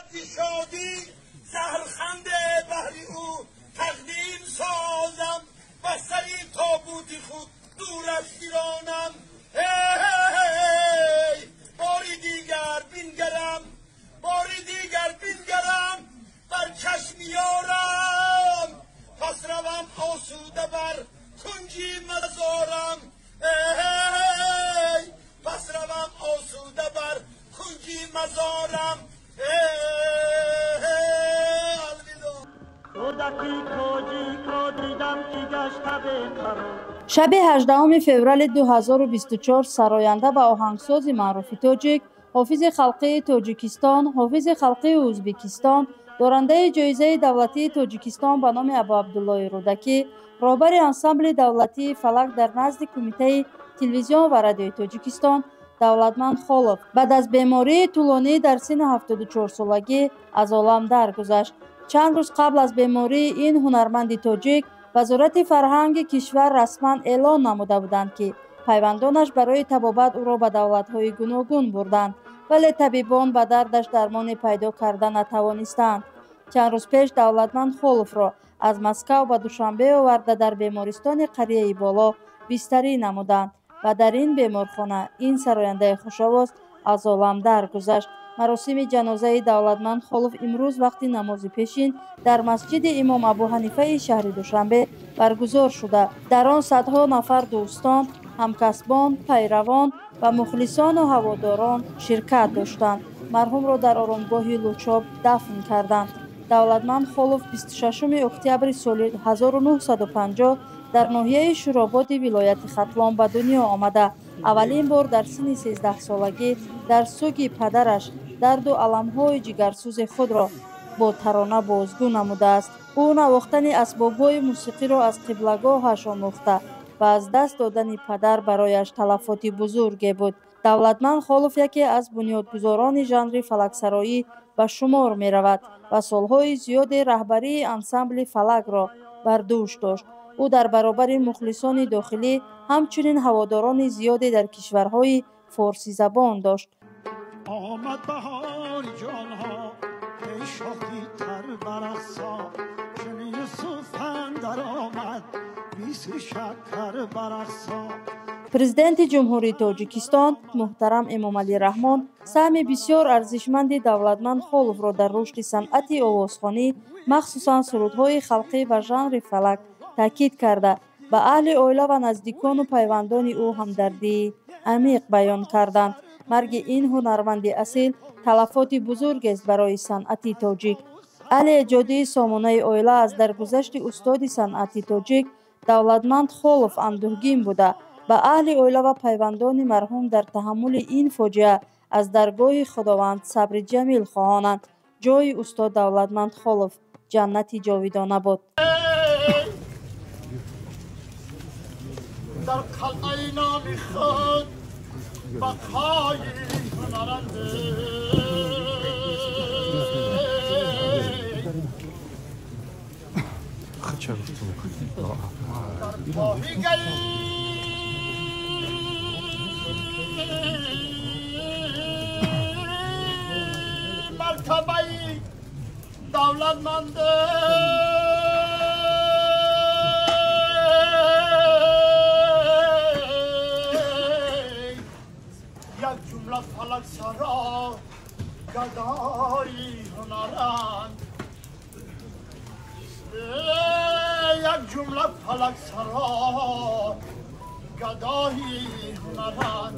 وقتی شادی زهرخنده بهری او تقدیم سازم و سری تابوتی خود دور از ایرانم. هی باری دیگر بینگرم، باری دیگر بینگرم بر چشم یارم، پس روم آسوده بر کنجی مزارم. هی پس روم آسوده بر کنجی مزارم. Шаби 18 феврали 2024 сароянда ва оҳангсози маъруфи тоҷик, ҳофизи халқии Тоҷикистон, ҳофизи халқии Ӯзбекистон, дорандаи ҷоизаи давлатии Тоҷикистон ба номи Абуабдуллоҳи Рӯдакӣ, роҳбари ансамбли давлатии «Фалак» дар назди Кумитаи телевизион ва радиои Тоҷикистон Давлатманд Холов баъд аз бемории тӯлонӣ дар синни 74-солагӣ аз олам даргузашт. Чанд рӯз қабл аз бемории ин ҳунарманди тоҷик Вазорати фарҳанги кишвар расман эълон намуда буданд, ки пайвандонаш барои табобат ӯро ба давлатҳои гуногун бурданд, вале табибон ба дардаш дармоне пайдо карда натавонистанд. Чанд рӯз пеш Давлатманд Холовро аз Москав ба Душанбе оварда дар бемористони қарияи Боло бистарӣ намуданд ва дар ин беморхона ин сарояндаи хушовоз аз олам даргузашт. Маросими ҷанозаи Давлатманд Холов имрӯз вақти намози пешин дар масҷиди Имом Абӯҳанифаи шаҳри Душанбе баргузор шуда, дар он садҳо нафар дӯстон, ҳамкасбон, пайравон ва мухлисону ҳаводорон ширкат доштанд. Марҳумро дар оромгоҳи Лучоб дафн карданд. Давлатманд Холов 26 октябри соли 1950 дар ноҳияи Шӯрободи вилояти Хатлон ба дунё омада, аввалин бор дар синни 13-солагӣ дар суги падараш дарду аламҳои ҷигарсӯзи худро бо тарона бозгӯ намудааст. Ӯ навохтани асбобҳои мусиқиро аз қиблагоҳаш омӯхта ва аз даст додани падар барояш талафоти бузурге буд. Давлатманд Холов яке аз бунёдгузорони жанри фалаксароӣ ба шумор меравад ва солҳои зиёде раҳбарии ансамбли «Фалак»ро бар дӯш дошт. Ӯ дар баробари мухлисони дохилӣ ҳамчунин ҳаводорони зиёде дар кишварҳои форсизабон дошт. Омад баҳори ҷонҳо, эй шохи тар барақсо, чун Юсуф андар омад, мисли шакар барақсо. Президенти Ҷумҳурии Тоҷикистон муҳтарам Эмомалӣ Раҳмон саҳми бисёр арзишманди Давлатманд Холовро дар рушди санъати овозхонӣ, махсусан сурудҳои халқӣ ва жанри фалак таъкид карда, ба аҳли оила ва наздикону пайвандони ӯ ҳамдардии амиқ баён карданд. Марги ин ҳунарманди асил талафоти бузургест барои санъати тоҷик. Аҳли эҷодии сомонаи оила аз даргузашти устоди санъати тоҷик Давлатманд Холов андӯҳгин буда, ба аҳли оила ва пайвандони марҳум дар таҳаммули ин фоҷиа аз даргоҳи Худованд сабри ҷамил хоҳонанд. Ҷои устод Давлатманд Холов ҷаннати ҷовидона буд. Дар қалъаи номи худ бақои ҳунаранде, дар боҳигари мартабаи давлатманде, як ҷумла фалаксаро гадои ҳунаранд, як ҷумла фалаксаро гадои ҳунаранд.